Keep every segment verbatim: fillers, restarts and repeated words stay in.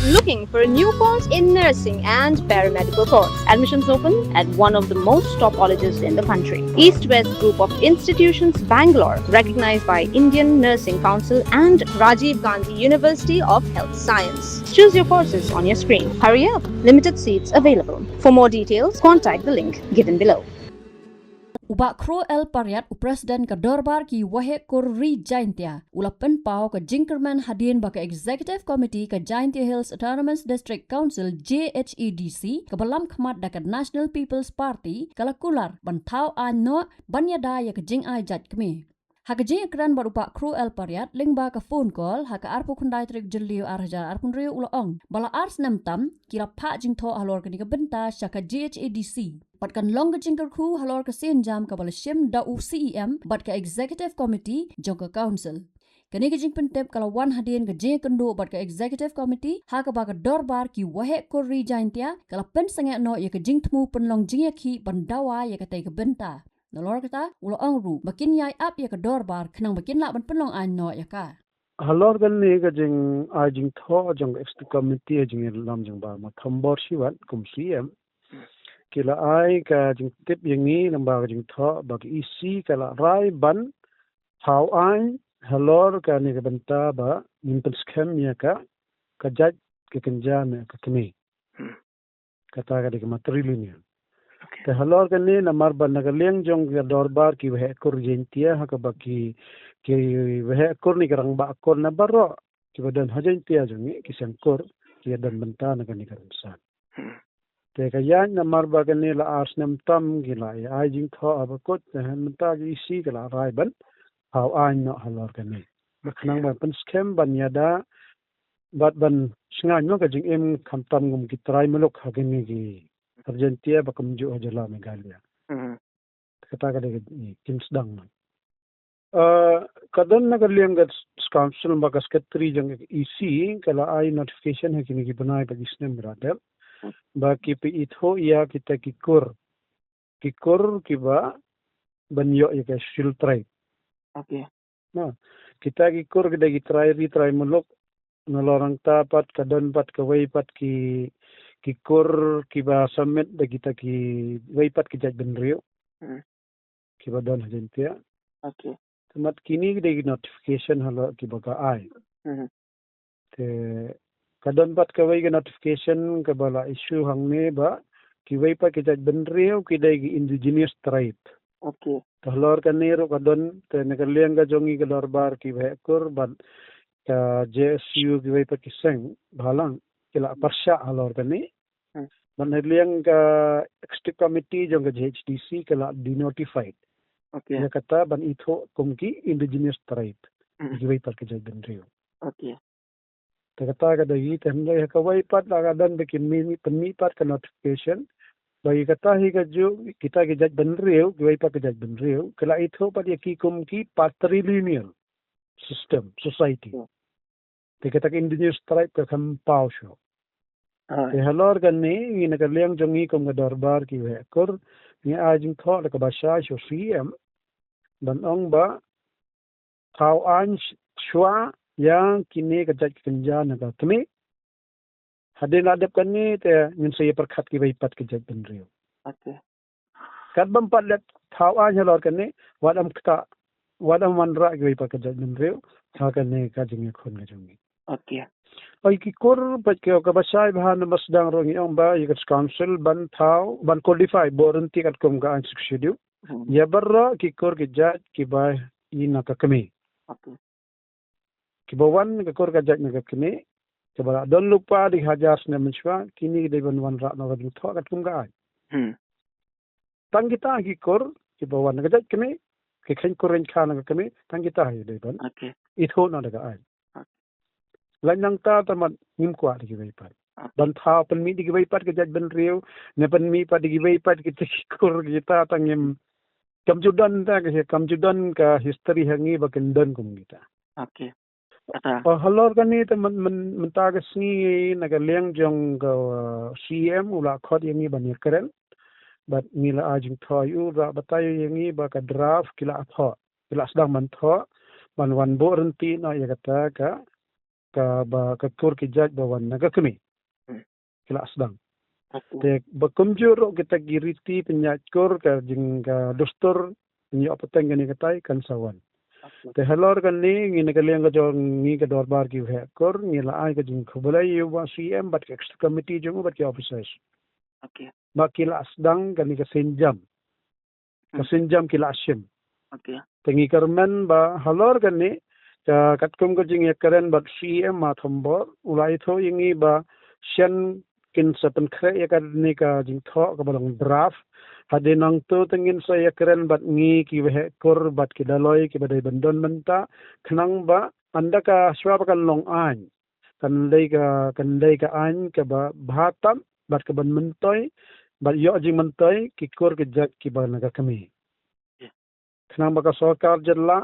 Looking for a new course in nursing and paramedical course? Admissions open at one of the most top colleges in the country. East West Group of Institutions, Bangalore, recognized by Indian Nursing Council and Rajiv Gandhi University of Health Science. Choose your courses on your screen. Hurry up, limited seats available. For more details, contact the link given below. U Bah Khroo L Pariat, u President ka Dorbar ki Waheh Kur Ri Jaintia, u la pynpaw ka jingkyrmen hadien ba ka Executive Committee ka Jaintia Hills Autonomous District Council, J H A D C, kaba lam khmat da ka National People's Party, ka la kular ban thaw aiñ noh ban ïada ïa ka jingai jait kmie. Ha ka jingïakren bad u Bah Khroo L Pariat lyngba ka phone call ha ka arphew khyndai tarik Jylliew ar hajar arphew hynriew, u la ong ba la ar snem tam ki la phah jingthoh halor kane ka bynta sha ka J H A D C. Bad kan long ka jingkyrkhu halor ka sienjam kaba la shim da u C E M bad ka Executive Committee jong ka Council. Kane ka jingpyntip ka la wan hadien ka jingïakynduh bad ka Executive Committee ha kaba ka Dorbar ki Waheh Kur Ri Jaintia ka la pynsangeh noh ïa ka jingthmu pynlong jingïakhih ban dawa ïa katei ka bynta. Nalor kata, u la ong ruh ba kin ïai ap ïa ka Dorbar khnang ba kin lah ban pynlong aiñ noh ïa ka. Halor kane ka jingai jingthoh jong ka Executive Committee ha jingïalam jong Bah Marthom Borshie wat kum C E M, ki la ai ka jingtip ïa ngi lyngba ka jingthoh ba ka E C ka la rai ban thaw aiñ halor kane ka bynta ba ngin pynskhem ïa ka, ka jait ka kynja ne ka kmie. Hmm. Kata ka dei ka matrilineal. Okay. Te halor kane namar ba na ka liang jong ka Dorbar ki Waheh Kur Jaintia ha kaba ki, ki Waheh Kur ne ki Rangbah Kur na baroh kiba don ha Jaintia jong ngi ki Seng Kur ki ïadon bynta na kane ka rynsan. Hmm. Te ka ïaid namar ba kane la ar snem tam ki la ïa ai jingthoh ha ba kut, te mynta ka E C ka la rai ban thaw aiñ noh halor kane. Ba khnang ban pynskhem ban ïada bad ban shngaiñ mo ka jingim khamtam kum ki trai muluk ha kine ki Jaintia ba kumjuh ha jylla Meghalaya. Mhm. Kata ka dei ka jingim sdang mo. Eh, ka don na ka liang ka s-, council ba ka secretary jong ka E C ka la ai notification ha kine ki bnai ba ki snem ba la dep. Ba ki pynithuh ïa kita ki kur. Ki kur kiba ban ïoh ïa ka Scheduled Tribe. Okay. Na, kita ki kur ki dei ki trai ri trai muluk, nalor nangta pat ka don pat kawei pat ki, ki kur kiba submit da kita kiwei pat ki jaitbynriew. Hmm. Kiba don ha Jaintia. Okay. Te mat kine ki dei ki notification halor kiba ka ai. Hmm. Te ka don pat kawei ka notification kaba la issue hangne ba kiwei pat ki jaitbynriew ki dei ki indigenous tribe. Okay. Te halor kane ruh ka don, te na ka liang ka jong ngi ka Dorbar ki Waheh Kur bad ka J S U kiwei pat ki seng bhalang ki la pyrshah halor kane. Hmm. Bad na ka liang ka executive committee jong ka J H D C ka la denotified. Okay. Ïa kata ban ithuh kum ki indigenous tribe. Hmm. Kiwei pat ki jaitbynriew. Okay. Te kata ka dei hi, te hynrei ha kawei pat la ka don ba ki mih, pynmih pat ka notification. Ba ïa kata hi kajuh, kita ki jaitbynriew, kiwei pat ki jaitbynriew, ki la ithuh pat ïa ki kum ki patrilineal system, society. Hmm. Te kita ki indigenous tribe ka kham paw shuh. Ah. Te halor kane, ngi na ka liang jong ngi kum ka Dorbar ki Waheh Kur, ngi ai jingthoh da kaba shai sha u C E M, ban ong ba thaw aiñ sh-, shuwa ïa kine ka jait ka kynja ne ka kmie. Hadien la dep kane te ngin sa ïa pyrkhat kiwei pat ki jaitbynriew. Okay. Katba ym pat leh thaw aiñ halor kane, wat ym ktah, wat ym wanrah kiwei pat ki jaitbynriew ha kane ka jingïakhun ka jong ngi. Okay. Oi, ki kur pat ki, kaba shai bha na ba sdang ruh ngi ong ba ïa ka council ban thaw, ban codify, buh ryntih katkum ka aiñ Sixth Schedule. Hmm. Ïa baroh ki kur ki jait kiba i na ka kmie. Okay. Kiba wan ka kur ka jait na ka kmie, kiba la don lypa da ki hajar snem mynshuwa, kine ki dei ban wanrah noh ka jingthoh katkum ka aiñ. Hmm. Tang kita ki kur kiba wan na ka jait kmie, ki kheiñ kur kheiñ kha na ka kmie, tang kita hi dei ban, okay, ithuh noh da ka aiñ. Okay. Lait nangta te mat ngim kwah da kiwei pat. Okay. Ban thaw pynmih da kiwei pat ki jaitbynriew, ne pynmih pat da kiwei pat kita ki kur kita te ngim, kam ju don ta ka hi-, kam ju don ka history ha ngi ba kin don kum kita. Okay. Kata. Oh, halor kane te myn-, myn-, mynta ka sngi na ka liang jong ka, uh, C E M u la khot ïa ngi ban ïakren. Bad ngi la ai jingthoh ïa u, u la batai ïa ngi ba ka draft ki la thoh, ki la sdang ban thoh, ban wan buh ryntih noh ïa kata ka ka ba ka kur ki jait ba wan na ka kmie. Hmm. Ki la sdang. Te ba kumjuh ruh kita ki riti pynïaid kur ka jing ka dustur pynïoh pateng kane katai kan sa wan. Te halor kane ngi na ka liang ka jong ngi ka dorbar ki waheh kur ngi la ai ka jingkhublei ïa u bah C M bad ka executive committee jong u bad ki officers. Ba ki la sdang kane ka sienjam. Ka sienjam ki la shim. Te ngi kyrmen ba halor kane ka katkum ka jingïakren bad C M Thombor u la ïathuh ïa ngi ba shen kin sa pynkhreh ïa kane ka jingthoh kaba long draft. Hadien nangta te ngin sa ïakren bad ngi ki waheh kur bad ki daloi kiba dei ban don mynta khnang ba ynda ka shuwa ba kan long aiñ kan dei ka kan dei ka aiñ kaba bha tam bad kaban myntoi bad ïoh jingmyntoi ki kur ki jait kiba na ka kmie. Khnang ba ka sorkar jylla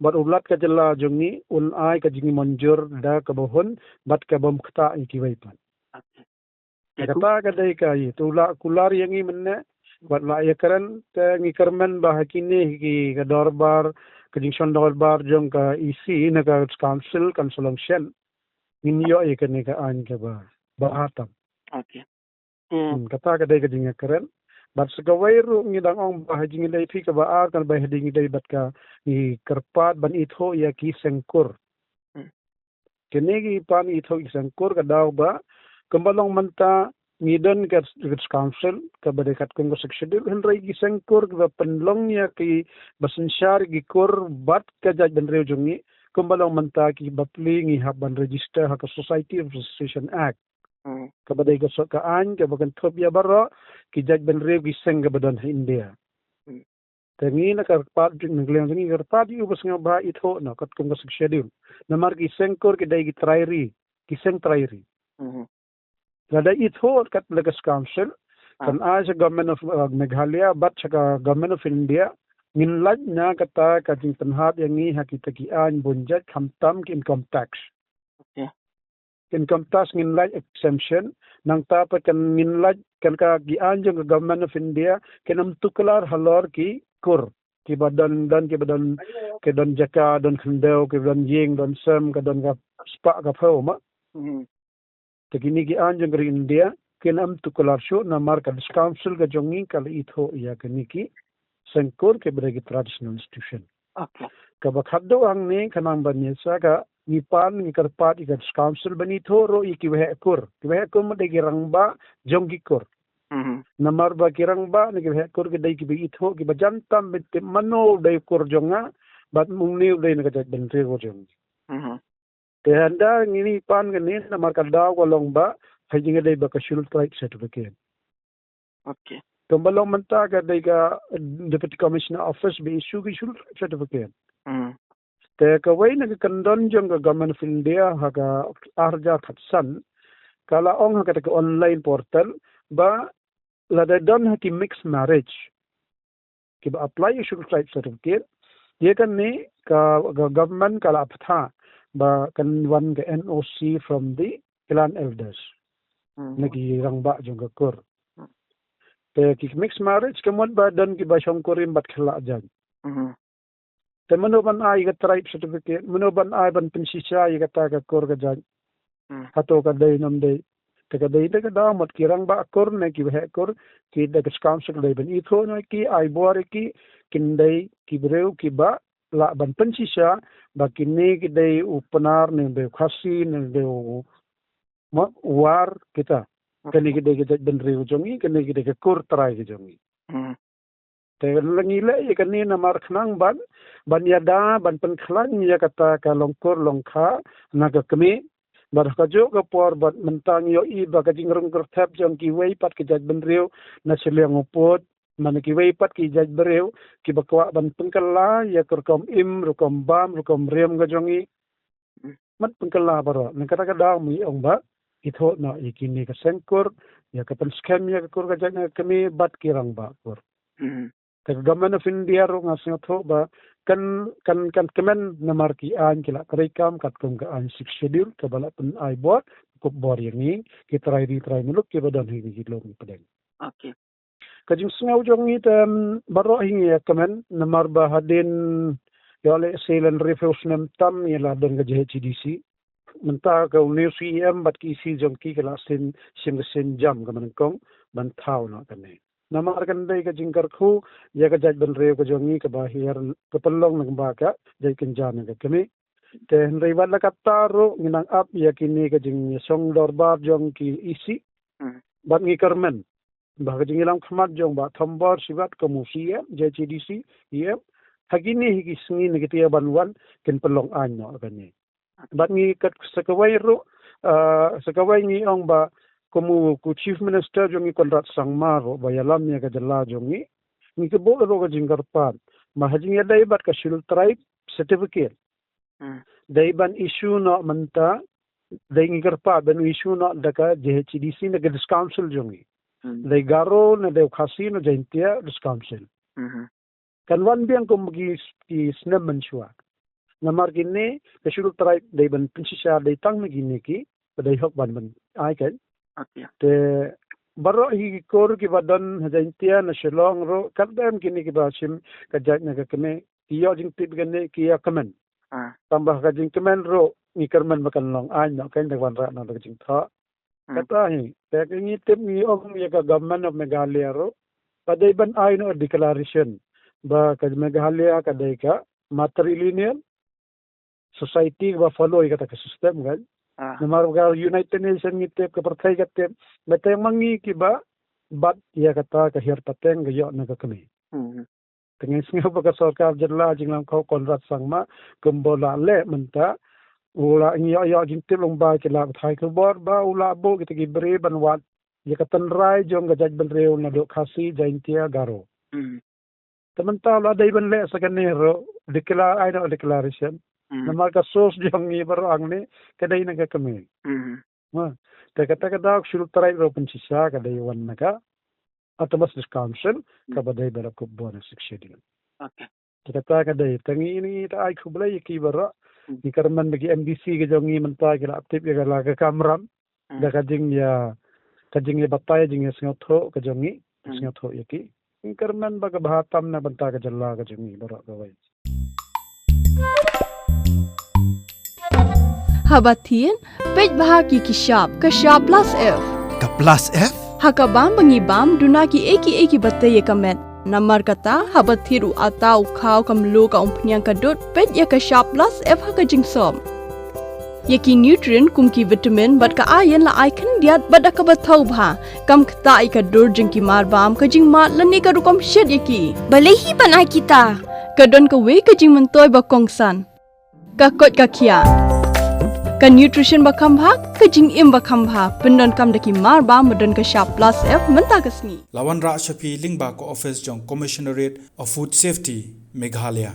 bad u lat ka jylla jong ngi un ai ka jingmynjur da kaba hun bad kabym ktah ïa kiwei pat. Kata ka dei ka ïa tu la kular ïa ngi mynne bad la ïakren te ngi kyrmen ba ha kine ki ka dorbar ka jingshon dorbar jong ka E C na ka council kan sa long shen. Ngin ïoh ïa kane ka aiñ kaba bha tam. Hmm, kata ka dei ka jingïakren. Bad sa kawei ruh ngi dang ong ba ha jingïadei phi kaba ar kan ba ha jingïadei bad ka ngi kyrpad ban ithuh ïa ki seng kur. Kine ki pan ithuh ki seng kur ka daw ba kumba long mynta ngi don ka district council kaba dei katkum ka sixth schedule hynrei ki seng kur kiba pynlong ïa ki ba synshar ki kur bad ka jaitbynriew jong ngi kumba long mynta ki bapli ngi hap ban register ha ka Society of Association Act. Kaba dei ka sot ka aiñ kaba kynthup ïa baroh ki jaitbynriew ki seng kaba don ha India. Te ngi na ka kyrpad na ka liang ngi kyrpad ïa u ba sngewbha ithuh noh katkum ka sixth schedule. Namar ki seng kur ki dei ki trai ri, ki seng trai ri. Lada ithuh kat la ka council kan ai sha Government of uh, Meghalaya bad sha ka Government of India ngin lait na kata ka jingpynhap ïa ngi ha kita ki aiñ bun jait khamtam ki income tax. Income tax ngin lait exemption nangta pat kan ngin lait kan ka ki aiñ jong ka Government of India kin ym tuklar halor ki kur kiba don don kiba don ki don jaka don khyndew kiba don ïing don sem ka don ka spah ka phew ma. Te kine ki aiñ jong ka ri India kin ym tuklar shuh namar ka district council ka jong ngi ka la ithuh ïa kine ki seng kur kiba dei ki traditional institution. Kaba khatduh hangne khnang ban ïa sa ka ngi pan ngi kyrpad ïa ka district council ban ithuh ruh ïa ki waheh kur ki waheh kur ma dei ki rangbah jong ki kur. Namar ba ki rangbah ne ki waheh kur ki dei kiba ithuh kiba jan tam ban tip mano u dei kur jong nga bad mano u dei na ka jaitbynriew jong ngi. Te hynda ngi pan kane namar ka daw ka long ba ha jingïadei bad ka Scheduled Tribe certificate. Kumba long mynta ka dei ka Deputy Commissioner Office ba issue ka Scheduled Tribe certificate. Te kawei na ka kyndon jong ka Government of India ha ka ar hajar khatsan ka la ong ha kata ka online portal ba lada don ha ki mixed marriage kiba apply ïa Scheduled Tribe certificate ïa kane ka government ka la pynbna ba kan wan ka N O C from the clan elders. Na ki rangbah jong ka kur. Te ki mixed marriage ka mut ba don kiba shongkurim bad khlad jaiñ. Te mano ban ai ka tribe certificate mano ban ai ban pynshisha ïa kata ka kur ka jaiñ. Hato ka dei nam dei. Te ka dei te ka daw mut ki rangbah kur ne ki waheh kur ki da ka skam suk dei ban ithuh ne ki ai bor ki kin dei ki briew kiba lah ban pynshisha ba kine ki dei u Pnar ne dei u Khasi ne dei u War kita. Kane ki dei ki jaitbynriew jong ngi kane ki dei ka kur trai ki jong ngi. Te la ngi leh ïa kane namar khnang ban ban ïada ban pynkhlaiñ ïa kata ka longkur longkha na ka kmie. Bad ha kajuh ka por bad mynta ngi ïohi ba ka jingrung kyrthep jong kiwei pat ki jaitbynriew na shiliang u pud mane kiwei pat ki jaitbynriew kiba kwah ban pynkylla ïa ka rukom im rukom bam rukom riam ka jong ngi. Mat pynkylla baroh na kata ka daw ngi ong ba ithuh noh ïa kine ka seng kur ïa ka pynskhem ïa ka kur ka jait na ka kmie bad ki rangbah kur. Te ka Government of India ruh nga sngewthuh ba kan kan kan kmen namar ki aiñ ki la treikam katkum ka aiñ Sixth Schedule kaba la pyn-ai bor kup bor ïa ngi ki trai ri trai muluk kiba don ha kine ki lum pdeng. Ka jingsngew jong ngi te baroh hi ngi ïa kmen namar ba hadien ïa lehse lynriew phew snem tam ngi la don ka J H A D C. mynta ka u new C E M bad ki E C jong ki ka la sien, shim ka sien jam ka mynnyngkong ban thaw noh kane. Namar kan dei ka jingkyrkhu ïa ka jaitbynriew ka jong ngi kaba hiar ka pynlong lyngba ka jait kynja ne ka kmie. Te hynrei wat la katta ruh ngi nang ap ïa kine ka jingïasong dorbar jong ki E C. Hmm. Bad ngi kyrmen ba ka jingïalam khmat jong Bah Thombor Shibat kum u C E M, J H A D C E M, ha kine hi ki sngi ne ki taïew ban wan kin pynlong aiñ noh kane. Bad ngi kat sa kawei ruh, ah, sa kawei ngi ong ba kum u, u Chief Minister jong ngi Conrad Sangma ruh ba ïalam ïa ka jylla jong ngi, ngi kyrpad ruh ka jingkyrpad ba ha jingïadei bad ka Scheduled Tribe certificate, hmm, dei ban issue noh mynta, dei ngi kyrpad ban issue noh da ka J H A D C ne ka District Council jong ngi. Hmm. Dei Garo ne dei Khasi ne Jaintia District Council. Hmm. Kan wan biang kum ki, ki snem mynshuwa. Namar kine ka Scheduled Tribe dei ban pynshisha dei tang na kine ki ba dei hok ban ban ai kan. Okay. Te baroh hi ki kur kiba don ha Jaintia na Shillong ruh, kat dei em kine kiba shim ka jait ne ka kmie, ki ïoh jingtip kane ki ïa kmen. Ah. Tang ba ka jingkmen ruh ngi kyrmen ba kan long aiñ noh kan da wanrah noh da ka jingthoh. Hmm. Kata hi, te ka ngi tip ngi ong ïa ka Government of Meghalaya ruh ba dei ban ai noh declaration ba ka Meghalaya ka dei ka matrilineal society ba follow ïa kata ka system kan. Ah. Namar ka United Nations ngi tip, ka pyrthei ka tip, mynta ma ngi kiba bat ïa kata ka hiar pateng ka ïoh na ka kmie. Hmm. Te ngi sngew ba ka sorkar jylla jinglam ka Conrad Sangma kumba u la leh mynta, u la ngi ïoh, ïoh jingtip lyngba ki lad pathai khubor ba u la buh kita ki briew ban wad ïa ka tynrai jong ka jaitbynriew naduh Khasi, Jaintia, Garo. Hmm. Te mynta u la dei ban leh sa kane ruh, declare, ai noh declaration. Hmm. Namar ka source jong ngi baroh hangne ka dei na ka kmie. Hmm. Ha, te kata ka daw ka Scheduled Tribe ruh pynshisha ka dei wan na ka Autonomous District Council, hmm, kaba dei ba la kup bun na Sixth Schedule. Okay. Te kata ka dei, te ngi, ngi ta ai khublei ïa ki baroh. Hmm. Ngi kyrmen ba ki M D C ka jong ngi mynta ki la tip ïa ka la ka kamram. Hmm. Da ka jingïa, ka jingïa batai, jingïa sngewthuh ka jong ngi, hmm, sngewthuh ïa ki. Ngi kyrmen ba ka bha tam na bynta ka jylla ka jong ngi baroh kawei. Haba thied, peit bha ki ki shap, ka shap plus F. Ka plus F? Ha ka bam ba ngi bam, duna kiei kiei kiba tei ïa ka met. Namar kata, haba thied u atta u khaw ka mluh ka umphniang ka dud, peit ïa ka shap plus F ha ka jingsop. Ïa ki nutrient kum ki vitamin bad ka iron la ai khyndiat bad da kaba thaw bha. Kam ktah ïa ka dur jong ki mar bam, ka jingmad lane ka rukom shet ïa ki. Balei hi ban ai kita? Ka don kawei ka jingmyntoi ba kongsan. Ka koit ka khiah. Ka nutrition ba kham bha, ka jingim ba kham bha. Pyndonkam da ki mar bam ba don ka shap plus F mynta ka sngi. La wanrah sha phi lyngba ka office jong Commissionerate of Food Safety, Meghalaya.